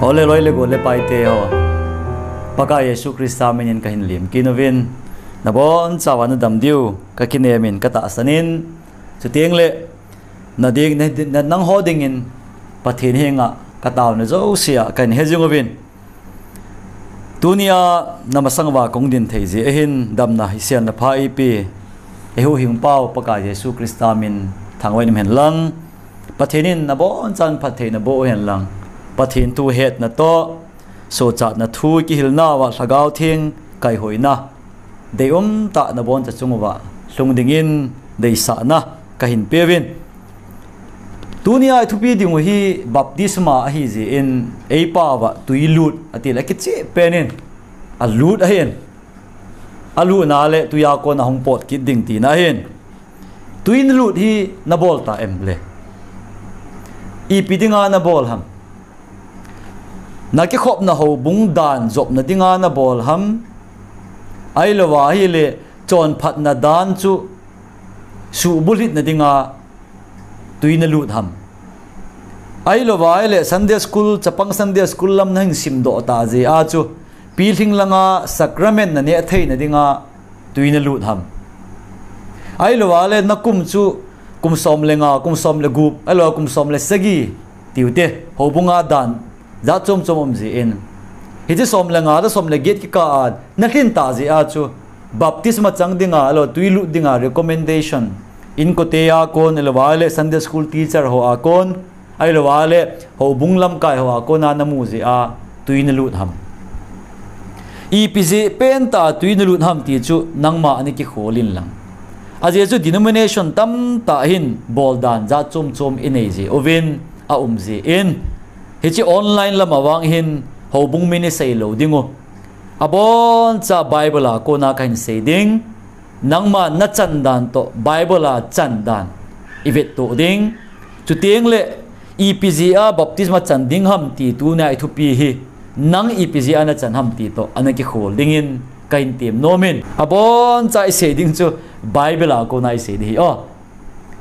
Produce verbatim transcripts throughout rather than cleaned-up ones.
Ole loi le gol le paite ho, Pakai Jesu Christa minin kahin lim kit uvin, nabonchauva nadam diu kakinem in katahsan in, chuteng le nading, na, na, nangho dingin Pathen henga kataona jousea kahin hejing uvin. Tunia namasang uva kahung din thei jeh ahin, damna, hiselna pha eipe, eihuhhingpau Pakai Jesu Christa min thangvah in um hen lang. Pathen in nabonchauvin phattheina boh hen lang, Pathen thu hetna toh, sochatna thu kihilna uva Lhagao Theng kaihoina deium tah nabonchauva chung uva lhung dingin deisahna kahin peuvin. Tunia ithupi dingu hi baptisma ahijeh in, eipao va tui lut ati le kicheh pen in, alut ahin. Alutna le tuia kona hung pot kit ding tina ahin. Tui nalut hi nabol ta em le? Ipi dinga nabol ham? Nakikhopna houbung dan jopna dinga nabol ham? Ahilouva ahile chonphatna dan chu suhbulhitna dinga tui nalut ham? Ahilouva ahile Sunday school, chapang Sunday school lam nahin simdoh ta jeh a chu pilhing langa sacrament naneh theina dinga tui nalut ham? Ahilouva le nakum chu kum som le nga, kum som le gup, ahilouva kum som le sagi tiute, houbunga dan jat chom chom um jeh in, hiche som le nga le som le get kikah a nalhin ta jeh a chu baptisma chang dinga, ahilou tui lut dinga recommendation, inkote a kon, ahilouva le Sunday school teacher ho a kon, ahilouva le houbung lamkai ho a kona namu jeh a tui nalut ham? Ipi jeh pen tah a tui nalut ham ti chu nangma ana kikhol in lang. Ajeh chu denomination tamtah hin boldan jat chom chom inei jeh uvin, aum jeh in, hiche online lam a vang hin houbung min isei lou dingu. Aboncha Bible a kona kahin sei ding. Nangma nachan dan toh Bible a chan dan ivettoh ding. Chuteng le ipi jeh a baptisma chan ding ham ti tunia ithupi hi, nang ipi jeh a nachan ham ti toh ana kikhol dingin kahin tem nom in. Aboncha isei ding chu Bible a kona isei ding hi o.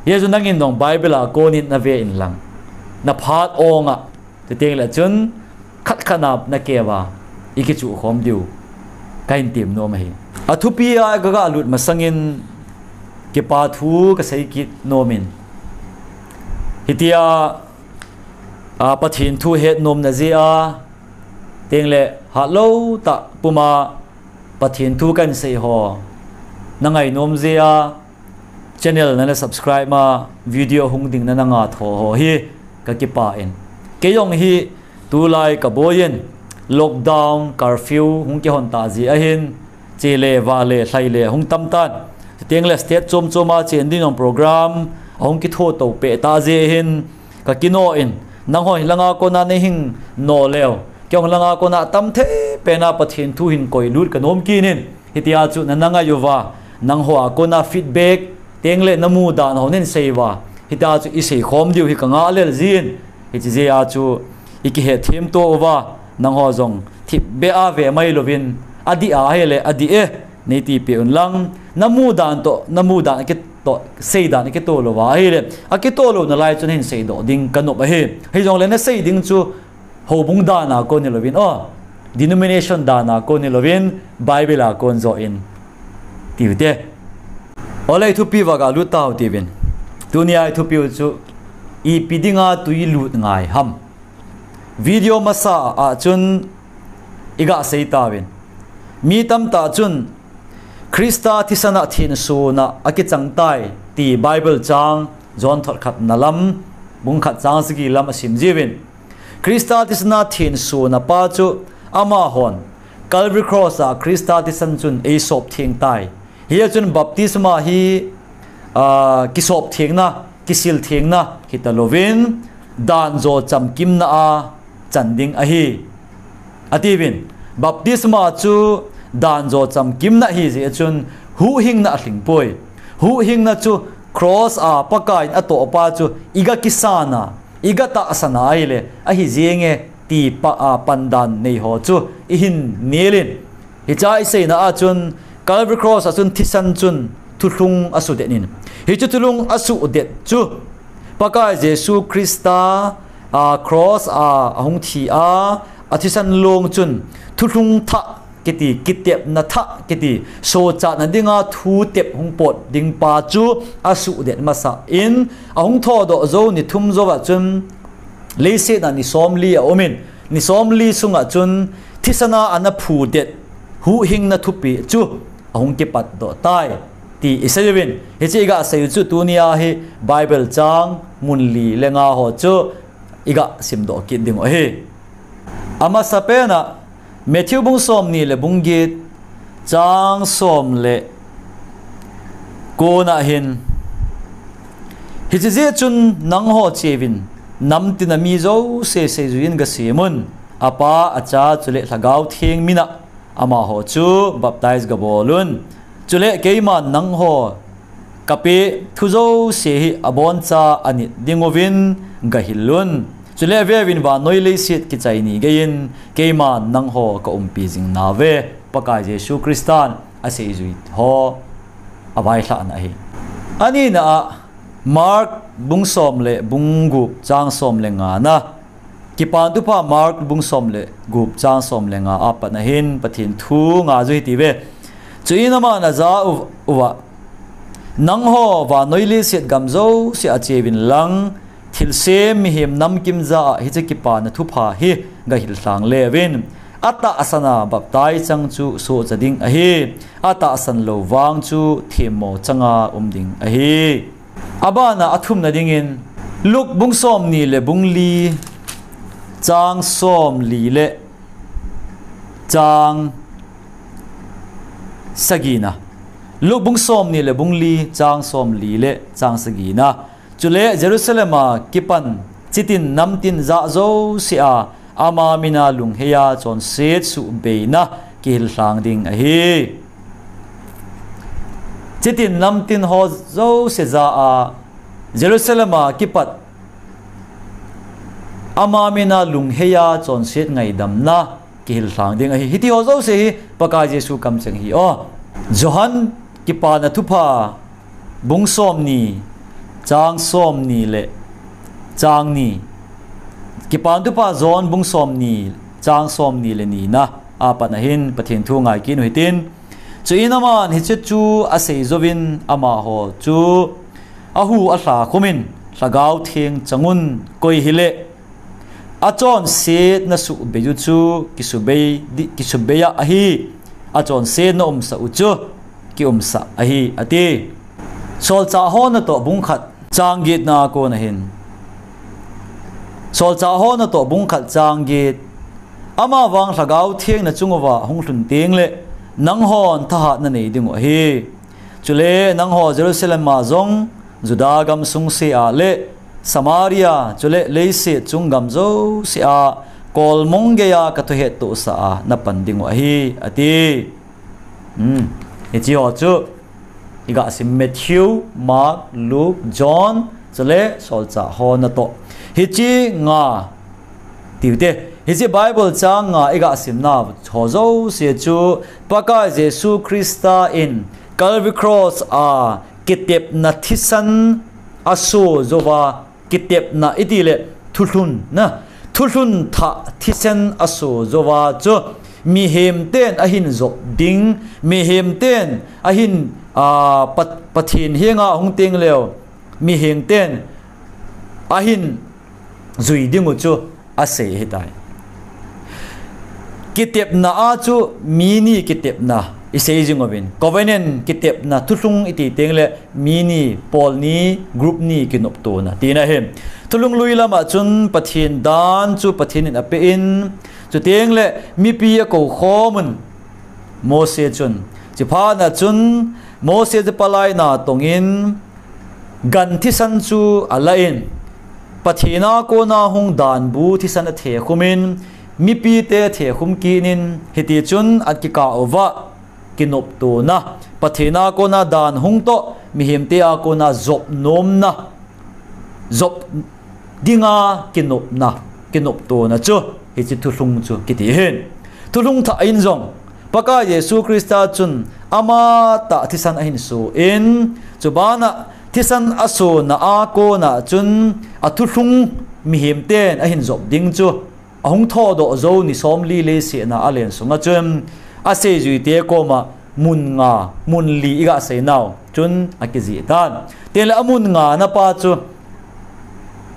Hijeh chun nangin jong Bible a konin nave in lang, naphat onga, chuteng le chun khat khat a nakeuva ikichuh khom diu kahin tem nom ahi. Athupi a kaga lut masangin kipa thu kasei kit nom in, hitia, a, Pathen thu het nomna jeh a, chuteng le hatlou tah puma Pathen thu kahin sei ho nangai nom jeh a, channel nana subscribe a, video hung ding nana nga tho ho hi kakipah in. Kei jong hi tulai kaboi in, lockdown, curfew hung kihon ta jeh ahin, che le, va le, lhai le hung tam tan. Chuteng le state chom chom a chen ding jong program ahung kitho to peh ta jeh ahin, kakino in, nangho hi langa kona nahing no leu, kei jong langa kona tam thei pena Pathen thu hin koi lut kanom kit in, hitia chu nana ngai uva, nangho a kona feedback, chuteng le namu dan ho nahin sei uva, hitia chu isei khom diu hi kanga lel jin, hiche jeh a chu ikihet them to uva, nangho jong thipbeh a ve mai louvin, adih a ahile adih e, neiti peh un lang, namu dan toh, namu dan akitoh, sei dan akitoh louva ahile, akitoh lou nalai chun hin seidoh ding kanop ahi. Hijongle nasei ding chu houbung dan a kon hilouvin, o, denomination dan a kon hilouvin, Bible a kon joh in, tiute. Ole ithupi uva galut tau tiuvin. Tunia ithupiu chu ipi dinga tui lut ngai ham? Video masa a chun iga sei tauvin. Mi tamtah chun Christa thisan a thensona akichang tai ti Bible chang John thot khatna lam, bung khat chang sagi lam asim jiuvin. Christa thisan a thensona pa chu amahon Calvary Cross a Christa thisan chun eisop theng tai. Hijeh chun baptisma hi, a, kisop thengna, kisil thengna hita louvin, dan jo chamkimna a chan ding ahi, atiuvin. Baptisma chu dan jo chamkimna ahijeh chun huhhingna alhing poi. Huhhingna chu cross a Pakai in atoh pa chu iga kisan a, iga tahsan a ahile ahi jenge ti pa, a, pandan nei ho chu ihin nel in. Hiche a iseina a chun Calvary Cross a chun thisan chun thulhung asudet in. Hiche thulhung asudet chu Pakai Jesu Christa, a, cross a ahung thi a, a thisan long chun thulhung thah kiti, kitepna thah kiti, sochatna dinga thu tep hung pot ding pa chu asuhdet masa in, ahung thodoh jou ni thum jouva chun leiset a ni somli aumin, ni somli sunga chun thisan a ana phudet huhhingna thupeh chu ahung kipatdoh tai, ti isei uvin. Hiche iga sei u chu tunia hi Bible chang mun li le nga ho chu iga simdoh kit diu ahi. Amasapen a Matthew bung somni le bung get chang som le kona hin, hiche jeh chun nangho cheuvin, namtin a mi jouse seijuiyin gasemun, Apa, Acha, chule Lhagao Theng mina amaho chu baptize gabol un. Chule keiman nangho kapeh thu jouse hi aboncha anit dinguvin gahil un. Chule veuvin, vannoi leiset kichai ni geiyin keiman nangho kaumpi jing nauve, Pakai Jesu Christan aseijui ho availhahna ahi. Anina a Mark bung som le bung gup chang som le nga na, Kipana Thupha Mark bung som le gup chang som le nga a pat ahin Pathen thu ngaiyu hitiuve. Chuin aman ajah uva, nangho vannoi leiset gam jouse a cheuvin lang, thilsem mihem namkim jah a hiche Kipana Thupha hi gahil lhang leuvin, atahsan a baptize chang chu sohcha ding ahi, atahsan lou vang chu themmo changa um ding ahi. Abana athumna dingin, Luke bung somni le bung li chang somli le chang sagina. Luke bung somni le bung li chang somli le chang sagina. Chule Jerusalem a kipan chitin namtin jah jouse a ama mina lungheiya chonset suhbeina kihil lhang ding ahi. Chitin namtin ho jouse jah a Jerusalem a kipat ama mina lungheiya chonset ngaidamna kihil lhang ding ahi. Hiti ho jouse hi Pakai Jesu kamcheng ahi. O, Johan Kipana Thupha bung somni chang somni le chang ni. Kipana Thupha John bung somni chang somni le ni na a pat ahin Pathen thu ngai kit u hitin. Chuin aman hiche chu asei jouvin amaho chu ahu alha khumin, Lhagao Theng chang un, koi hile achonsetna suhbei u chu kisubei di, kisubei a ahi, achonsetna umsah u chu kiumsah ahi, ati. Solchah ho natoh bung khat chang get na a kon ahin. Solchah ho natoh bung khat chang get. Amavang Lhagao Theng nachung uva hung lhun teng le, nanghon thahat nanei diu ahi. Chule nangho Jerusalem a jong, Juda gamsung se a le, Samaria, chule leiset chung gam jouse a, kolmong geiya kathohettohsah a napan diu ahi, ati. Hmm. Hiche ho chu iga sim Matthew, Mark, Luke, John, chule solchah ho natoh. Hiche nga tiute. Hiche Bible chang nga iga simna ho jouse chu Pakai Jesu Christa in Calvary Cross a kitepna thisan aso jouva, kitepna iti le thulhun na, thulhun thah thisan aso jouva chu mihem ten ahin jop ding, mihem ten ahin, a, Pat-, Pathen henga hung teng leu, mihem ten ahin jui diu chu asei ahitai. Kitepna a chu mi ni kitepna isei jing uvin, covenant kitepna, thulhung iti teng le mi ni, pawl ni, group ni kinoptona tina ahi. Thulhung lui lama chun Pathen dan chu Pathen in ape in, chuteng le mipi akou khom un, Mose chun. Chuphat na chun Mose chu palai natong in gan thisan chu alah in, Pathen a kona hung dan bu thisan athekhumin, mipite athekhum kit in, hiti chun akikah uva kinoptona, Pathen a kona dan hung toh, mihemte a kona jop nomna, jop dinga kinopna, kinoptona chu hiche thulhung chu kiti ahin. Thulhung thah in jong Pakai Jesu Christa chun amatah thisan ahin so in, chubana thisan asona a kona chun athulhung mihem ten ahin jop ding chu ahung thodoh jou ni somli leiset a alen sunga chun aseijuite koma mun nga, mun li iga seinau chun akijih tan. Tengle amun nga na pa chu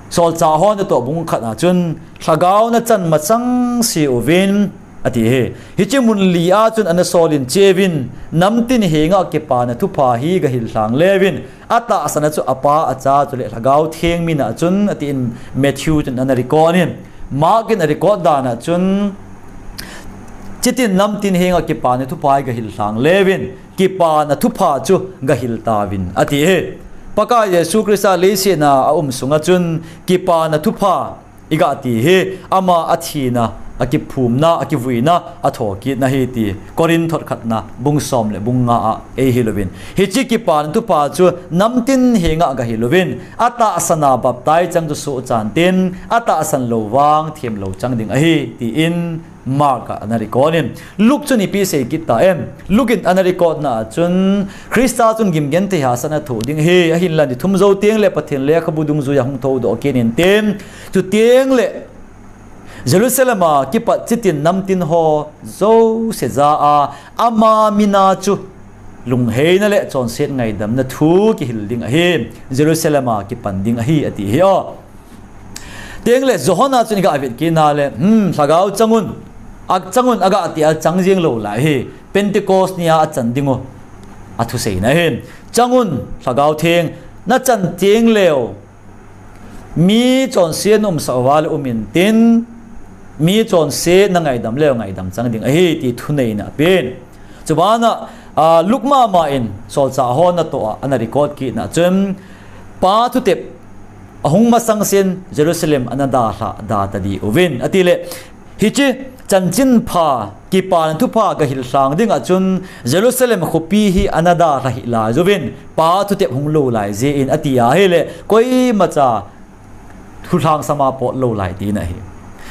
Solchah ho natoh bung khat a chun, Lhagao nachan machang seuvin, ati hi. Hiche mun li a chun ana solin cheuvin, namtin henga Kipana Thupha hi gahil lhang leuvin, atahsan a chu Apa, Acha chule Lhagao Theng mina chun, atin Matthew chun ana record in, Mark in a record dan a chun, chutin namtin henga Kipana Thupha hi gahil lhang leuvin, Kipana Thupha chu gahil tauvin, ati hi. Pakai Jesu Christa leiset a aum sunga chun Kipana Thupha iga ti hi, ama athina, akiphumna, akivuina, athokitna hi ti Corinth khatna bung som le bung nga a eihil uvin. Hiche Kipana Thupha chu namtin henga gahil uvin, atahsan a baptize chang chu sohchan tin, atahsan lou vang themlou chang ding ahi, tin Mark a ana record in. Luke chun ipi seikit ta em? Luke in ana record na a chun, Christa chun gimgenthei hahsatna thoh ding ahi, ahinla ni thum jou tengle Pathen lekhabu dungjuia hung thodoh kit intin, chutengle Jerusalem a kipat chutin namtin ho jouse ja a, ama mina chu lungheina le chonset ngaidamna thu kihil ding ahi, Jerusalem a kipan ding ahi, ati hi o. Tengle John a chun iga vet kit na le, hmm, Lhagao chang un, achang un aga ti a chang jeng lou lai hi, Pentecost nia achan ding u athuseina hi. Chang un, Lhagao Theng, nachan tengleu mi chonset naumsah uva le um intin, mi chonset nangaidam leu ngaidam chang ding ahi, ti thuneina apen. Chubana, a, Luke mama in solchah ho natoh a ana record kit na chun, Pa thutep ahung masang sen Jerusalem ana dalha da tadi uvin, atile, hiche chanchin pha, Kipana Thupha gahil lhang ding a chun Jerusalem khopi hi ana dalha hih lai jouvin, Pa thutep hung lou lai jeh in, ati ahile, koimacha thulhangsam a pot lou lai tina ahi.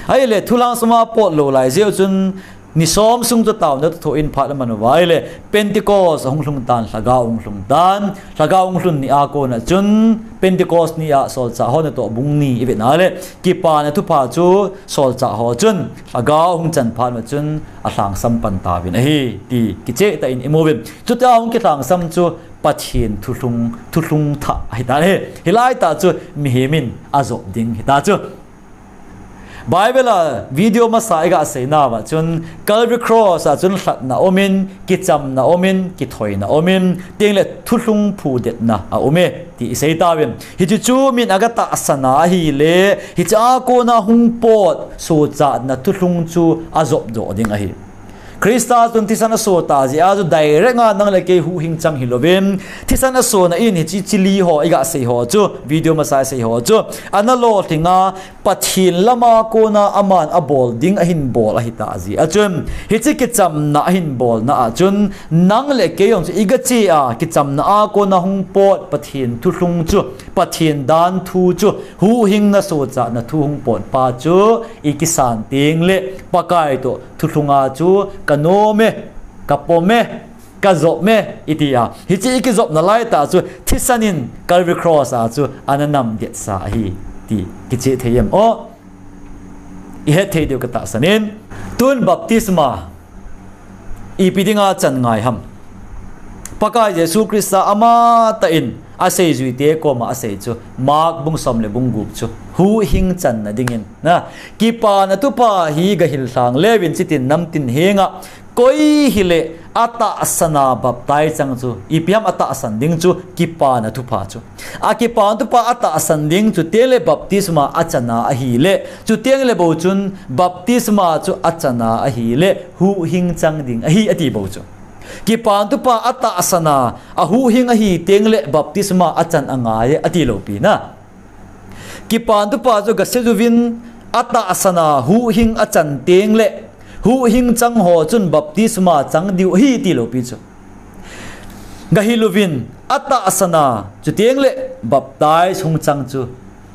Ahile, thulhangsam a pot lou lai jeh u chun, ni som sung chu taona toh thoh in phat aman uva ahile, Pentecost ahung lhung tan, Lhagao ahung lhung tan, Lhagao ahung lhun ni a kona chun, Pentecost ni a solchah ho natoh bung ni ivet na le, Kipana Thupha chu solchah ho chun, Lhagao ahung chan phat ma chun, alhangsam pan tauvin ahi, ti kicheh tah in imu uvin. Chutia ahung kilhangsam chu, Pathen thulhung, thulhung thah ahi tan ahi. Hilai tah chu mihem in ajop ding hita chu. Bible a video masa iga seinauva chun Calvary Cross a chun lhatna aumin, kichamna aumin, kithoina aumin, tengle thulhung phudetna aume, ti isei tauvin. Hiche chu min aga tahsan a ahile, hiche a kona hung pot sochatna thulhung chu ajop doh ding ahi. Christa chun thisan aso ta jeh a chu direct a nang le kei huhhing chang hilouvin, thisan asona in hiche chili ho iga sei ho chu, video masa sei ho chu, ana lolhing a, Pathen lama kona aman abol ding ahin bol ahi ta jeh a chun, hiche kichamna ahin bolna a chun, nang le kei jong chu iga che a, kichamna a kona hung pot Pathen thulhung chu, Pathen dan thu chu, huhhingna sochatna thu hung pot pa chu, ikisan tengle, Pakai toh thulhung a chu, kanom e, kapom e, kajop e, iti a. Hiche ikijopna lai tah chu, thisan in Calvary Cross a chu, ana namdet sa ahi, ti kicheh thei em o. Ihet thei diu katahsan in. Tun baptisma ipi dinga chan ngai ham? Pakai Jesu Christa amatah in aseijuite koma asei chu, Mark bung som le bung gup chu, huhhing channa dingin, na, Kipana Thupha hi gahil lhang leuvin chutin namtin henga, koi hile atahsan a baptize chang chu, ipi ham atahsan ding chu, Kipana Thupha chu. Akipana Thupha atahsan ding chutengle baptisma achan a ahile, chutengle bou chun baptisma chu achan a ahile, huhhing chang ding ahi ati bou chu. Kipana Thupha atahsan a, ahuhhing ahi tengle baptisma achan angai e ati lou pi na. Kipana Thupha chu gasei uvin atahsan a huhhing achan tengle, huhhing chang ho chun baptisma chang diu ahi ti lou pi chu. Gahil uvin atahsan a, chutengle baptize hung chang chu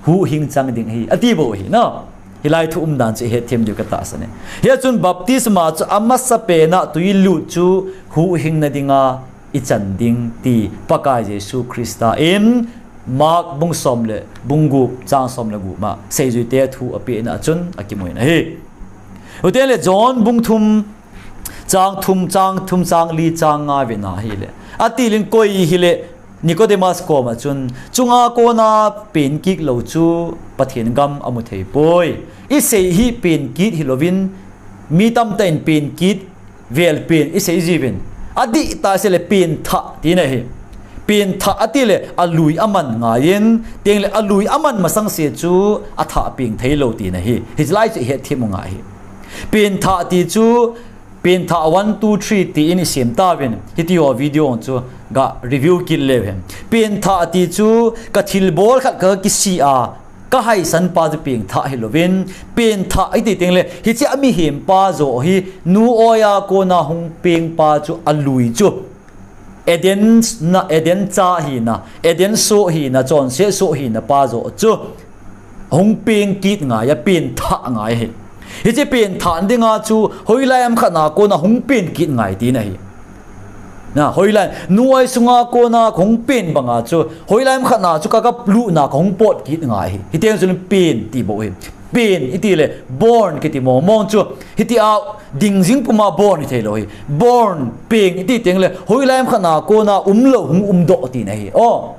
huhhing chang ding ahi, ati bou ahi na. Hilai thu umdan chu ihet them diu katahsan e. Hia chun baptisma chu amasapen a twi lut chu huhhingna dinga ichan ding ti Pakai Jesu Christa in Mark bung som le bung gup chang som le gup ma seijuite thu apehna chun akimun ahi. Huteng le John bung thum, chang thum, chang thum, chang li, chang nga vena hile. Atilin koi hile Nicodemus koma chun, chunga kona pen kit lou chu Pathen gam amu thei poi. Isei hi pen kit hilouvin, mi tamtah in pen kit, vel pen, isei jiuvin. Adihtah sele pen thah tina hi. Pen thah atile alui aman ngaiyin, tengle alui aman masang se chu athah peng thei lou tina hi. Hichelai chu ihet them u ngai hi. Pen thah ti chu, pen thah one, two, three ti in isem tauvin. Hiti ho video chu ga review kit leu hen. Pen thah ti chu ka thilbol khat ka kisih a, ka haisan pa chu pen thah hilouvin, pen thah iti tengle, hiche a mihem pa joh hi, nu oiya kona hung peng pa chu alui chu. Eden na, Eden cha hina, Eden soh hina, chonset soh hina pa joh chu. Hung peng kit ngai a, pen thah ngai hi. Hiche pen thah dinga chu, hoilai ham khat na kona hung pen kit ngai tina hi. Na, hoilai, nu oi sunga kona kahung pen banga chu, hoilai ham khat na chu ka, ka lutna kahung pot kit ngai hi. Hiteng chun pen ti bou hi. Pen iti le, born kiti mong mong chu. Hitia ding jing puma born hi thei lou hi. Born, pen iti tengle, hoilai ham khat na kona um lou hung um doh tina hi. O.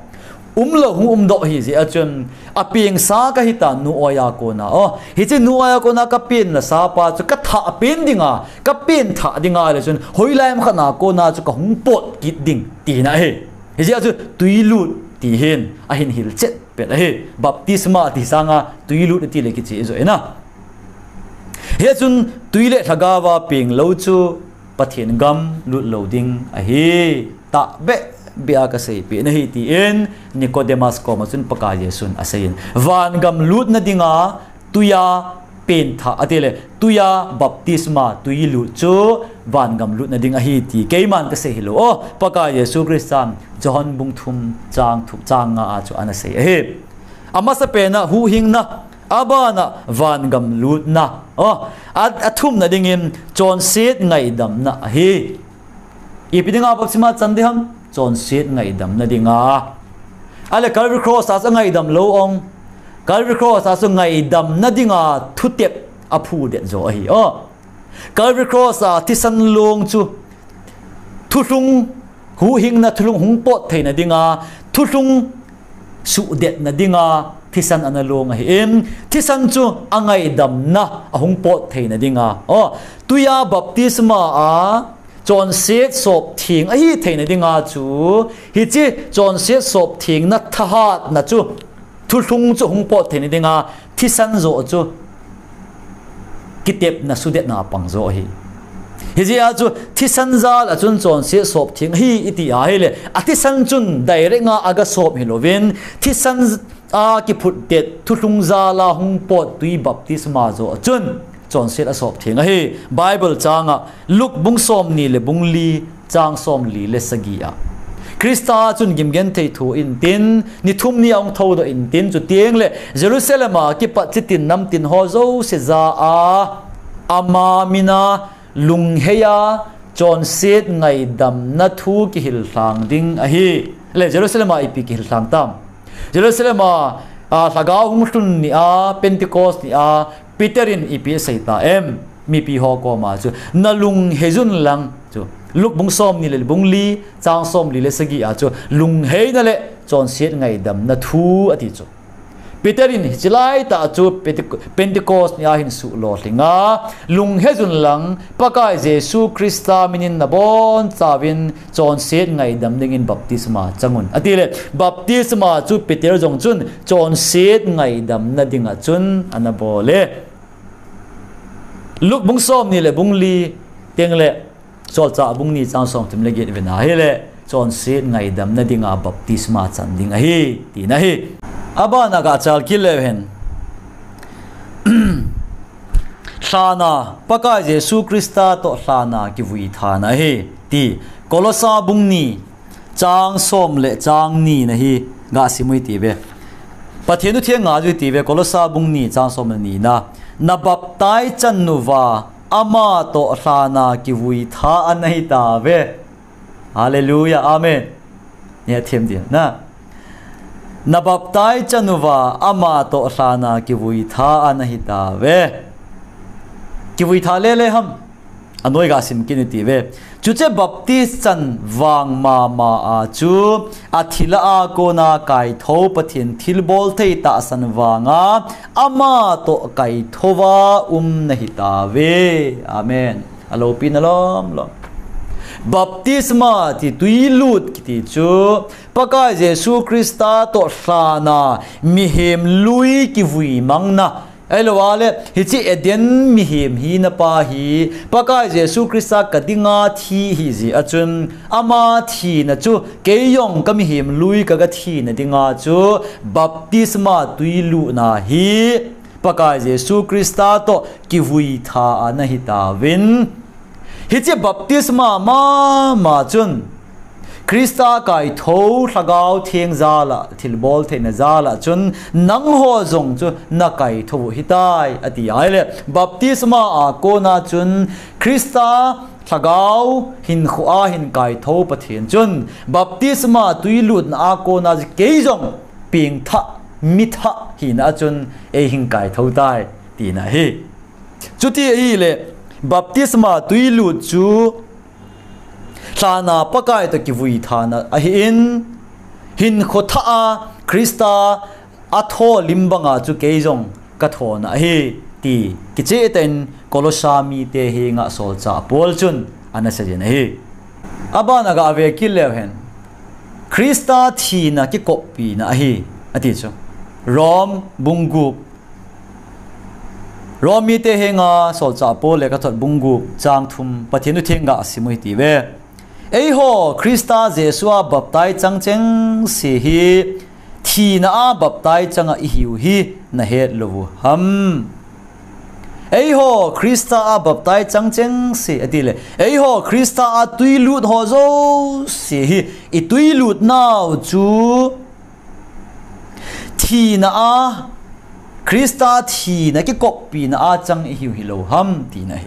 Um lou hung um doh hi jeh a chun, apeng sa ka hita nu oiya kona. O, hiche nu oiya kona ka pen nasa pa chu ka thah pen dinga, ka pen thah dinga le chun, hoilai ham khat na kona chu kahung pot kit ding tina hi. Hijeh a chu tui lut ti hin, ahin hilchet pet ahi. Baptisma ti sanga tui lut iti le kiche jo ina. Hichun tui le lhagao a peng lou chu Pathen gam lut lou ding ahi. Tahbeh beh a kasei peh nahi tin Nicodemus koma chun Pakai Jesun aseiyin. Van gam lutna dinga tuiya pen thah atile tuiya baptisma tui lut chu van gam lutna ding ahi ti keiman kasei hilou. O, Pakai Jesu Christan John bung thum chang thum chang nga a chu anasei ahi. Amasapen a huhhingna, abana van gam lutna. O, a, athumna dingin chonset ngaidamna ahi. Ipi dinga baptisma chan ding ham? Chonset ngaidamna dinga. Ale Calvary Cross a chu ngaidam lou ong. Calvary Cross a chu ngaidamna dinga thutep aphudet jo ahi. O. Calvary Cross a thisan long chu thulhung, huhhingna thulhung hung pot theina dinga, thulhung suhdetna dinga thisan ana long ahin, thisan chu angaidamna ahung pot theina dinga. O, tuiya baptisma a chonset sop theng ahi theina dinga chu, hiche chonset sop thengna thahatna chu, thulhung chu hung pot theina dinga, thisan jo chu kitepna sudetna pang jo ahi. Hijeh a chu thisan jal a chun chonset sop theng ahi iti ahile, athisan chun direct a aga sop hilouvin, thisan a kiphutdet thulhung jal a hung pot tui baptisma jo a chun chonset asop theng ahi. Bible changa Luke bung somni le bung li chang somli le sagi a, Christa chun gimgenthei thu intin, ni thum ni a hung thoudoh intin, chuteng le Jerusalem a kipat chitin namtin ho jouse ja a, ama mina lunghei a chonset ngaidamna thu kihil lhang ding ahi. Le Jerusalem a ipi kihil lhang tam? Jerusalem a, a, lhagao hung lhun ni a, Pentecost ni a, Peter in ipi asei ta em? Mipi ho koma chu, na lunghei jun lang chu. Luke bung somni le bung li, chang somli le sagi a chu, lungheina le chonset ngaidamna thu ati chu. Peter in hichelai tah chu Pente-, Pentecost ni a hin suh lolhing a, lunghei jun lang, Pakai Jesu Christa minin nabonchauvin chonset ngaidam dingin baptisma chang un. Atile, baptisma chu Peter jong chun chonset ngaidamna dinga chun ana bol e. Luke bung somni le bung li teng le, Solchah bung ni chang somthum le get vena hile, chonset ngaidamna dinga baptisma chan ding ahi, tina ahi. Abana gachal kit leu hen. Lhana, Pakai Jesu Christa toh lhana kivui thana ahi, ti. Kolosa bung ni, chang som le chang ni na hi gasim u hite ve. Pathen thu theng ngaiyu hite ve, Kolosa bung ni chang som le ni na. Na baptize chan uva ama toh lhana kivui tha ana hita ve. Hallelujah, amen. Nia them din na. Na baptize chan uva ama toh lhana kivui tha ana hita ve. kivui tha lele ham. Anoi ga sim kit u hite ve. Chuche baptis chan vang mama a chu, athi lah a kona kaitho Pathen thilbol thei tahsan vanga, ama toh kaitho va um nahi tauve. Amen. Alopi na lom lom. Baptisma ti tuilut kiti chu, Pakai Jesu Christa toh lhana mihem lui kivui mangna. Ahilouleh, hiche Eden mihem hina pa hi, Pakai Jesu Christa ka dinga thi ahi jeh a chun, ama thina chu, kei jong ka mihem lui ka ga thina dinga chu, baptisma tuilutna hi, Pakai Jesu Christa toh kivui tha ana hi tauvin. Hiche baptisma mama chun, Christa kaitho lhagao theng jal a, thilbol theina jal a chun, nangho jong chu na kaitho u hitai, ati ahile, baptisma a kona chun, Christa lhagao hinkho a hin kaitho Pathen chun, baptisma tuilutna a kona kei jong pengthah, mithah hina a chun, ei hin kaitho tai, tina ahi. Chuti ahile, baptisma tuilut chu, lhana Pakai toh kivui thana ahin, hinkho thah a Christa atho lim banga chu kei jong ka thona ahi, ti kicheh tah in Kolosa mite henga solchah Paul chun ana seijin ahi. Abana ga ve kit leu hen, Christa thina kikoppina ahi, ati chu. Rom bung gup. Rom mite henga solchah Paul lekhathot bung gup chang thum, Pathen thu theng ga sim u hite ve. Eiho Christa Jesu a baptize chang chengse hi, thina a baptize chang a ihiu hi, na het lou u ham. Eiho Christa a baptize chang chengse, ati le. Eiho Christa a tuilut ho jouse hi, i tuilut nau chu, thina a, Christa thina kikoppina a chang ihiu hilou ham, tina ahi.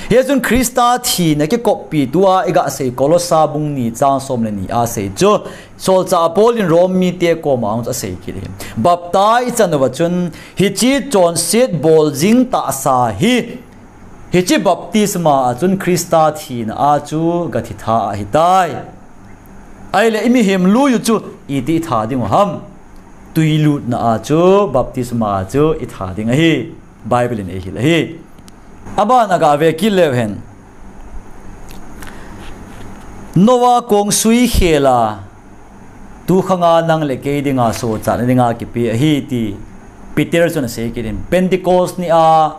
Hichun Christa thina kikoppi tua i ga sei Kolosa bung ni chang som le ni a sei chu, solchah Paul in Rom mite koma hung asei kit ahi. Baptize i chan uva chun, hiche chonset bol jing tahsa hi, hiche baptisma a chun Christa thina a chu ga thi tha ahitai. Ahile i mihem lui u chu iti i tha ding u ham. Tuilutna a chu baptisma a chu i tha ding ahi. Bible in eihil ahi. Abana ga ve kit leu hen. Noah kongsui khel a, tu khanga nang le kei dinga sochatna dinga kipe ahi ti Peter chun asei kit in. Pentecost ni a,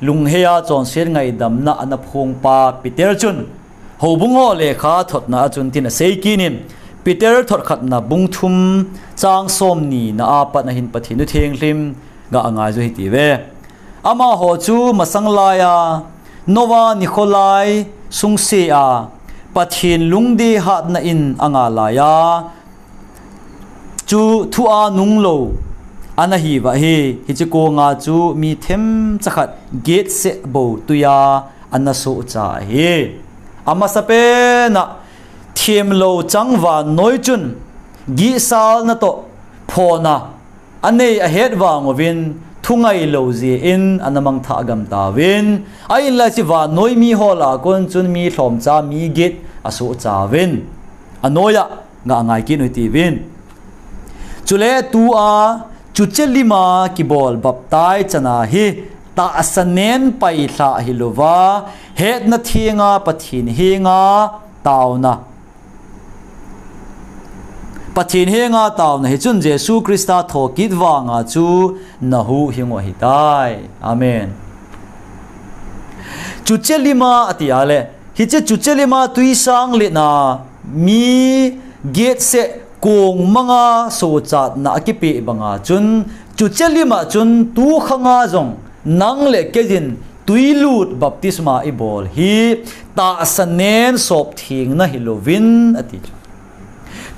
lunghei a chonset ngaidamna ana phong pa Peter chun, houbung ho lekhathotna a chun tin asei kit in, Peter thot khatna bung thum chang som ni na a pat na hin Pathen thu theng lim ga ngai u hite ve. Amaho chu masang lai a, Noah nikho lai sungse a, Pathen lungdei hatna in anga lai a, chu thu a nung lou ana hi uva ahi, hiche konga chu mi themcha khat getseh bou tui a ana sohcha ahi. Amasapen a themlou chang vannoi chun gihsalna toh phona anei ahet vang uvin thungai lou jeh in ana mangthah gam tauvin, ahinlah hiche vannoi mi ho lah a kon chun mi lhomcha mi get asohcha uvin. Anoiya ga ngai kit u hite uvin. Chule tua, chuche lima kibol baptize chana hi tahsa nen pailhah hilouva, hetna thenga Pathen henga taona. Pathen henga taona hichun Jesu Christa thokit vanga chu na huhhing u ahitai. Amen. Chuche lima ati a le, hiche chuche lima tuisang letna mi getseh kong manga sochatna akipeh banga chun, chuche lima chun tu khanga jong nang le kei in tuilut baptisma ibol hi tahsa nen sop thengna hilouvin ati chu.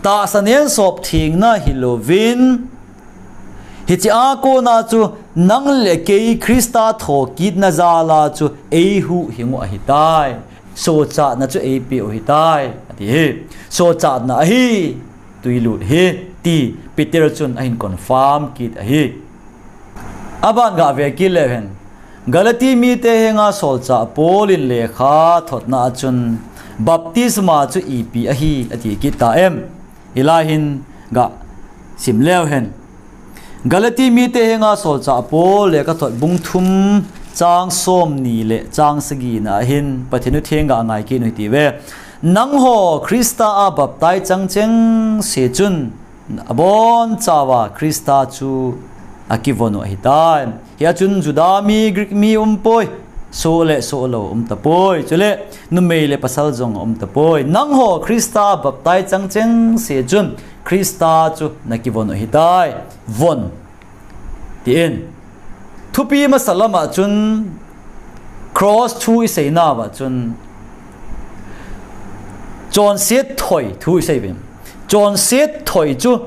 Tahsa nen sop thengna hilouvin, hiche a kona chu nang le kei Christa thokitna jal a chu eihuhhing u ahitai. Sochatna chu eipeh u ahitai, ati hi. Sochatna ahi, tuilut hi, ti Peter chun ahin confirm kit ahi. Aban ga ve kit leu hen. Galati mite henga solchah Paul in lekha thotna a chun baptisma chu ipi ahi ati kit ta em? Hilai hin ga sim leu hen. Galati mite henga solchah Paul lekha thot bung thum chang som ni le chang sagi na hin Pathen u theng ga ngai kit nu hiti ve. Nangho Krista a baptize chang cheng se chun abon chauva Krista chu akivon u ahitai. Hia chun Juda mi, Greek mi um poi, soh le soh lo um ta poi, chule numei le pasal jong um ta poi. Nangho Krista baptize chang cheng se chun Krista chu nakivon u ahitai. Von. Tin. Thupi masa lama chun cross thu i seina va chun chonset thoi thu i sei vin. Chonset thoi chu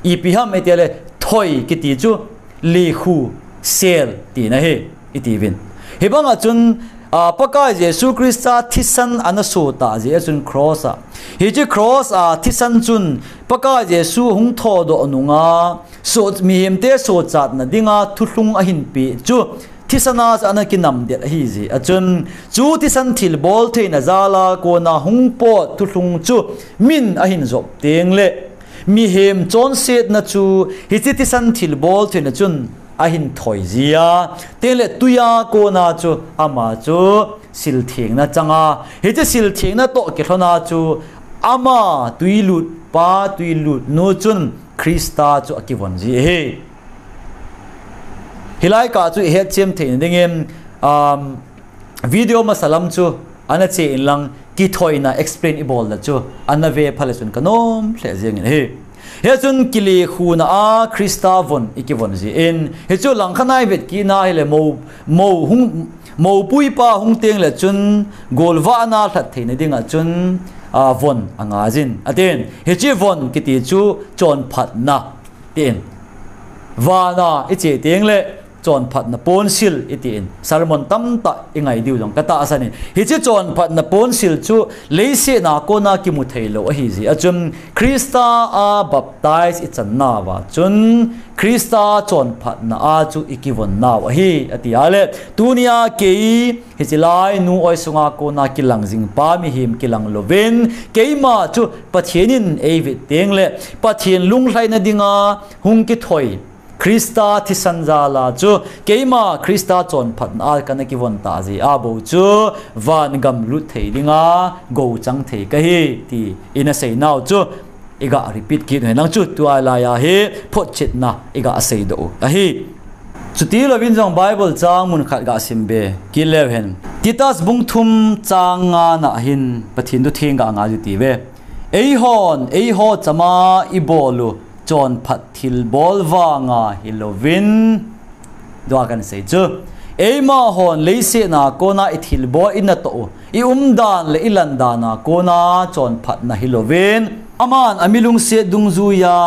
ipi ham i ti le thoi kiti chu likhu sel tina hi i ti vin. Hibanga chun a, Pakai Jesu Krista thisan ana so ta jeh a chun cross a. Hiche cross a thisan chun Pakai Jesu hung thodoh nunga so, mihemte sochatna dinga thulhung ahin pe chu thisan a ana kinamdet ahi jeh a chun chu thisan thilbol theina jala kona hung pot thulhung chu min ahin jop teng le mihem chonsetna chu hiche thisan thilbol theina chun ahin thoi jia. Tengle tuia kona chu ama chu silthengna changa. Hiche silthengna toh kilhona chu ama tuilut pa tuilut nu chun Krista chu akivon ji ahi. Hilai ka chu i hetchem theina dingin, um, video masa lam chu ana che in lang kithoina explain i bol la chu ana ve pha le chun ka nom lheh jeng in ahi. Hia chun kilikhuna a Krista von i kivon ji in. Hichu langkhat a i vet kit na hile mo, mo hung, mopui pa hung teng le chun golvahna lhat theina dinga chun, a, von anga jin. Atin, hiche von kiti chu chonphatna tin. Vana i che teng le chonphatna ponsil i tin. Sermon tamtah i ngai diu jong ka tahsan in. Hiche chonphatna ponsil chu leiset a kona kimu thei lo ahi jeh a chun Krista a baptize i chan nauva chun Krista chonphatna a chu i kivon nau ahi ati a le. Tunia kei hiche lai nu oi sunga kona kilang jing pa mihem kilang louvin keima chu Pathen in ei vet teng le Pathen lunglhaina dinga hung kithoi Krista thisan jala chu keima Krista chonphatna a kana kivon ta jeh a bou chu van gam lut thei dinga gou chang thei kahi ti ina sei nau chu i ga repeat kit u hen lang chu tua lai a hi photchetna i ga sei doh u ahi. Chuti louvin jong Bible chang mun khat ga sim be kit leu hen. Titus bung thum chang nga na hin Pathen thu theng ga ngai u ti ve. Eihon, eiho chama i bol u chonphat thilbol vanga hilouvin, tua kan sei chu, eima hon leiset a kona i thilbol i natoh u, i umdan le i landan a kona chonphatna hilouvin, aman a milungset dungjuia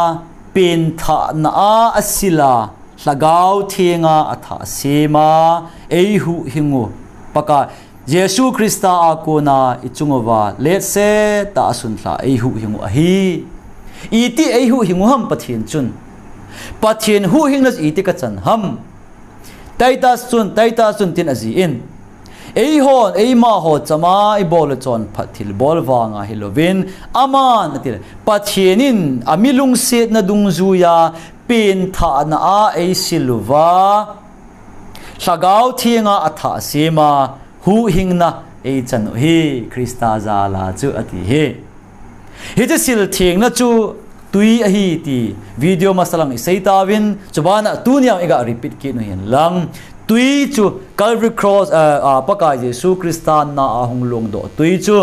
penthahna a asil a, Lhagao Thenga athah sem a, ei huhhing u, Pakai, Jesu Krista a kona i chung uva letset a asunlha ei huhhing u ahi. Iti ei huhhing u ham Pathen chun? Pathen huhhingna chu iti kachan ham? Titus chun, Titus chun tin ajih in, eihon, eima ho chama i bol u chonphat thilbol vanga hilouvin, aman ati le, Pathen in a milungsetna dungjuia penthahna a ei sil uva, Lhagao Thenga athah sem a, huhhingna ei chan u hi Krista jala chu ati hi. Hiche sil thengna chu tui ahi ti video masa lang i sei tauvin, chubana tunia i ga repeat kit u hen lang. Tui chu Calvary Cross, a, a, Pakai Jesu Krista na a hung longdoh tui chu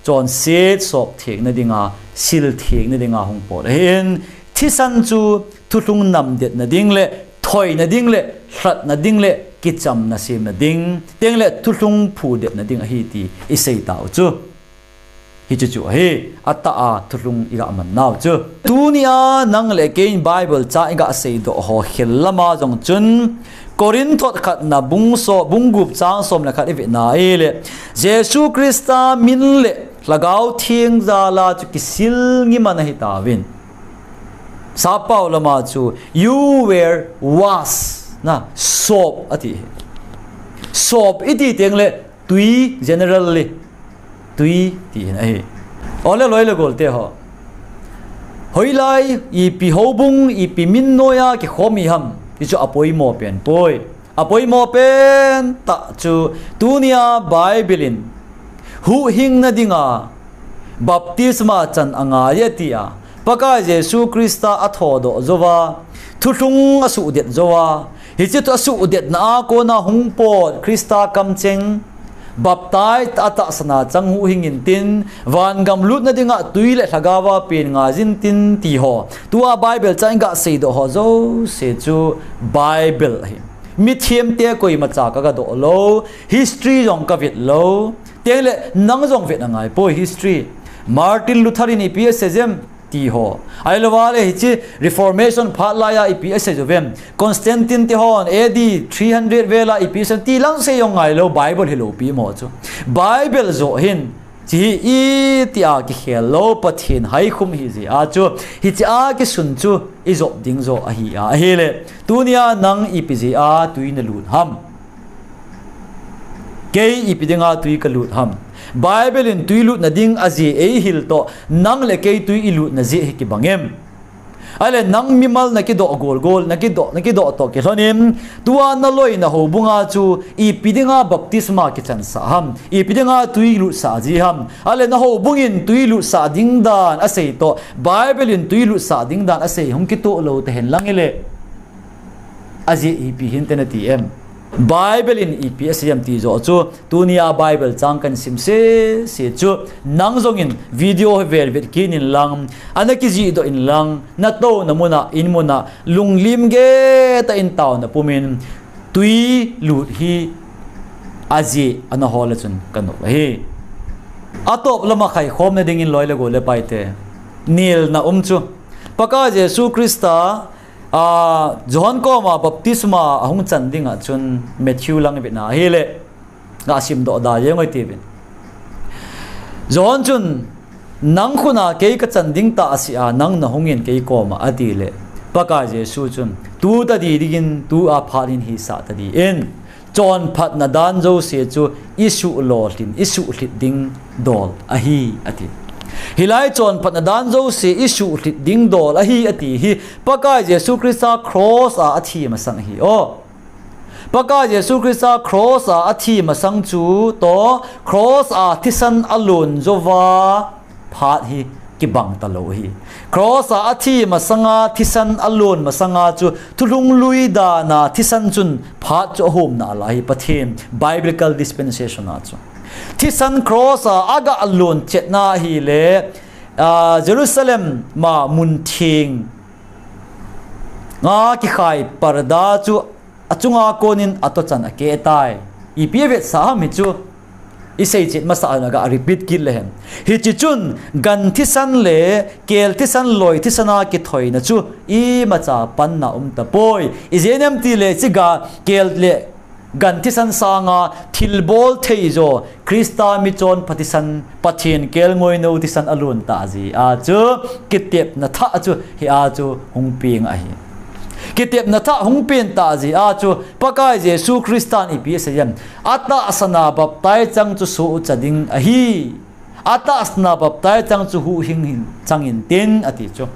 chonset sop thengna dinga, sil thengna dinga hung pot ahin, thisan chu thulhung namdetna ding le, thoina ding le, lhatna ding le, kichamna semna ding, teng le thulhung phudetna ding ahi ti i sei tau chu. Hichu chu ahi, atah a thulhung i ga man nau chu. Tunia nang le kei in Bible chang i ga sei doh ho khel lama jong chun, Korinth thot khatna bung so, bung gup chang som le khat i vet na ile, Jesu Krista min le Lhagao Theng jala chu kisil ngiman ahi tauvin. Sappao lama chu, you were washed, na, sop ati hi. Sop iti teng le tui generally tui ti hin ahi. Ole loi le gol te ho. Hoilai ipi houbung ipi min noia kikhom i ham. Ti chu apoimo pen poi. Apoimo pen tah chu tunia Bible in huhhingna dinga baptisma chan angai e tia Pakai Jesu Krista athodoh jouva, thulhung asuhdet jouva, hiche thu asuhdetna a kona hung pot Krista kamcheng, baptize atahsana chang huhhing intin, vangam lutna dinga tui le lhagaova pen ngai intin ti ho. Tua Bible chang iga seidoh ho jouse chu Bible ahi. Mithiam te koima cha kaga doh lou, history jong kavet lou. Tengle nang jong vet angai poi history. Martin Luther in ipi asei jem ti ho. Ahilouva le hiche Reformation phat laiya ipi asei jou vem. Constantine te hon A D three hundred vela ipi asei ti lang sei jong ngai lou Bible hilou pi mo chu. Bible joh hin Hiche hi itia kikhel lou Pathen haikhum hi jeh a chu, hiche a kisun chu ijop ding joh ahi a, ahile. Tunia nang ipi jeh a tui nalut ham? Kei ipi dinga tui kalut ham? Bible in tui lutna ding ajeh eihil toh, nang le kei tui ilutna jeh hi kibang em? Ahile nang mimal nakidoh golgol, nakidoh, nakidoh toh kilhonin, tua naloina houbunga chu ipi dinga baptisma kichansah ham, ipi dinga tui lutsah ji ham. Ahile nahoubung in tui lutsah ding dan asei toh, Bible in tui lutsah ding dan asei hung kitoh lou tahen lang ile. Ajeh ipi hinte nati em? Bible in ipi asei em ti joh chu, tunia Bible chang kahin sim sese chu, nang jongin video hi velvet kit inlang, ana kijihdoh inlang, natouna muna, in muna, lunglim gel tah in taona pumin, tui lut hi ajeh ana hol a chun kanop ahi. Atop lama khaikhomna dingin loi le gol le paite, nelna um chu, Pakai Jesu Krista, a, John koma baptisma ahung chan dinga chun Matthew lang vetna ahile, gasimdoh da jeng uvin tivin. John chun, nang khutna kei kachan ding tah asih a, nang nahungin kei koma atile, Pakai Jesu chun, tu tadi dingin, tua phat in hisah tadi in, chonphatna dan jouse chu isuh lolhin, isuh lhit ding dol ahi, ati. Hilai chonphatna dan jouse isuh lhit ding dol ahi, ati hi Pakai Jesu Krista cross a athi masang ahi. O, Pakai Jesu Krista cross a athi masang chu toh, cross a thisan alon jouva phat hi kibang talou ahi. Cross a athi masanga thisan alon masanga chu thulhung lui dana thisan chun phat chu ahom nalai hi Pathen biblical dispensation a chu. Thisan cross a aga lon chetna ahile, a, Jerusalem ma mun theng a kikhai parda chu achunga konin atochan akeh tai. Ipi avetsah ham hichu, isei chet masa a ga repeat kit le hen. Hiche chun gan thisan le kel thisan, loi thisan a kithoina chu imacha panna um tapoi. Ijeh inem itile hiche ga kel le gan thisan sanga thilbol thei jo Krista michonpha thisan, Pathen kelngoinou thisan alon tah jeh a chu kitepna thah chu hia chu hung peng ahi. Kitepna thah hung peng tah jeh a chu Pakai Jesu Kristan ipi asei em? Atahsana baptize chang chu sohcha ding ahi. Atahsana baptize chang chu huhhing hin chang intin ati chu.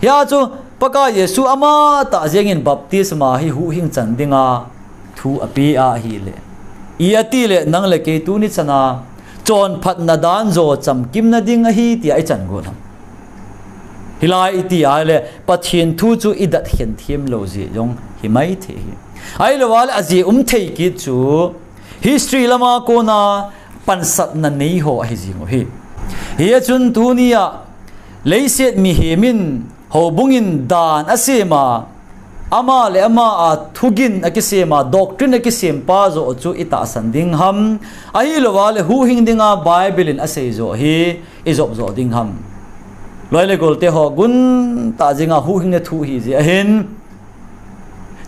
Hia chu Pakai Jesu amatah jengin baptisma hi huhhing chan dinga thu ape ahile. I atile nang le kei tuni chana chonphatna dan jo chamkimna ding ahi tia ichan got ham? Hilai iti ahile Pathen thu chu idat khen them lou jeh jong himai thei hi. Ahilouva le ajeh um thei kit chu history lama kona pansatna nei ho ahi jing u hi. Hia chun tunia leiset mihem in houbung in dan asema, ama le ama a thugin akisema, doctrine akisempa jo chu itahsan ding ham? Ahilouva le huhhing dinga Bible in asei jo hi ijop jo ding ham? Loi le golte ho, guntah jenga huhhingna thu hi jeh ahin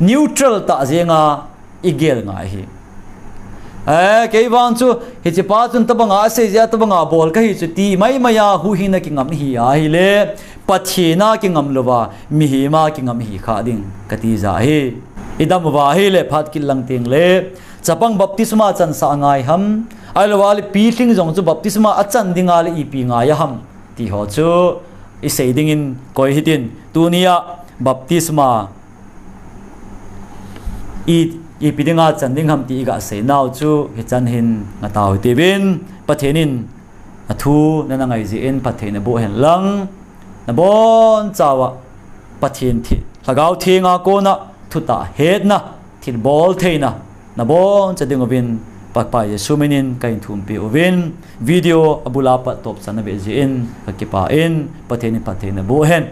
neutral tah jenga igel ngai hi. Eh, kei vang chu hichepa chun tabanga asei jeh a tabanga bol kahi chu ti maimai a huhhingna kingam hi ahile, Pathen a kingam louva mihem a kingam hi kha ding kati ja hi. Idam uva ahile phat kit lang tengle Chapang baptisma chansah angai ham, ahilou le pilhing jong chu baptisma achan dinga le ipi ngai ham, ti ho chu isei dingin koi hitin, tunia baptisma i, ipi dinga chan ding ham ti iga seinau chu hichan hin ngatau hitiuvin, Pathen in athu nana ngai jeh in phatthei naboh hen lang, nabonchauva Pathen thi, Lhagao Thenga kona thutah hetna, thilbol theina, naboncha dinguvin Pakai Jesu minin kahin thumpi uvin, video abula pat topchan nave jeh in kakipah in, Pathen in phatthei naboh hen.